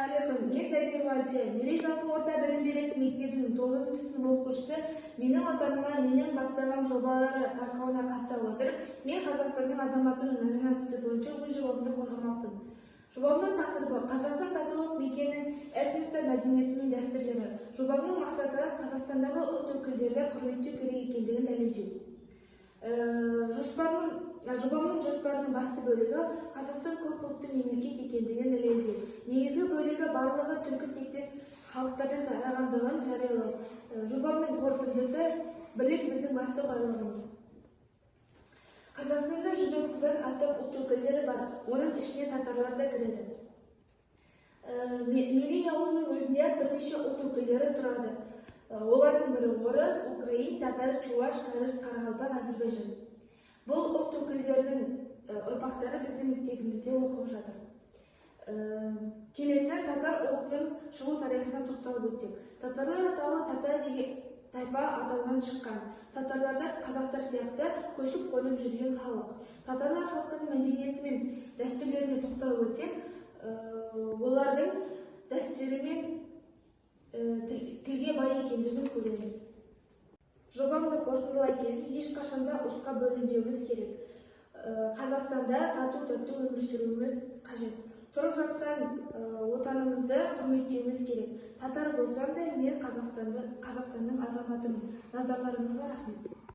Қайырлы күн! Мен Сабирова Альфия, Мерей жалпы орта білім беретін мектебінің 9 сынып оқушысы. «Менің Отаныма – менің бастамам» жобалары байқауына қатыса отырып, «Мен Қазақстанның азаматымын» номинациясы бойынша өз жобамды қорғамақпын. Жобамның тақырыбы: Қазақстан – татулық мекені, этностар мәдениеті мен дәстүрлері. Жобамның мақсаты – Қазақстандағы ұлт өкілдерді құрметтеу керек екендігін дәлелдеу. Жобамның жоспарының басты бөлігі – Қазақстан көп ұлтты мемлекет екендігін дәлелдеу. Негізгі бөлігі – барлығы түркі тектес халықтардан тарағандығын жариялау. Жобамның қорытындысы: бірлік – біздің басты байлығымыз. Қазақстанда 130-дан астам ұлт өкілдері бар, оның ішіне татарлар да кіреді. Мерей ауылының өзінде бірнеше ұлт өкілдері тұрады. Олардың бірі орыс, украин, татар, чуваш, кәріс, қарақалпақ, әзірбайжан. Бұл ұлт өкілдерінің ұрпақтары біздің мектебімізде оқып жатыр. Келесі татар ұлтының шығу тарихына тоқталып өтсек, татарлар атауы татар деген тайпа атауынан шыққан. Татарлар да қазақтар сияқты көшіп қонып жүрген халық. Татарлар халқының мәдениеті мен дәстүрлеріне тоқталып өтсек, олардың дәстүрі мен тілге бай екендігін көреміз. Жобамды қорытындылай келе, ешқашанда ұлтқа бөлінбеуіміз керек. Қазақстанда тату тәтті өмір сүруіміз қажет. Тұрып жатқан отанымызды құрметтеуіміз керек. Татар болсам да, мен Қазақстанның азаматымын. Назарларыңызға рахмет!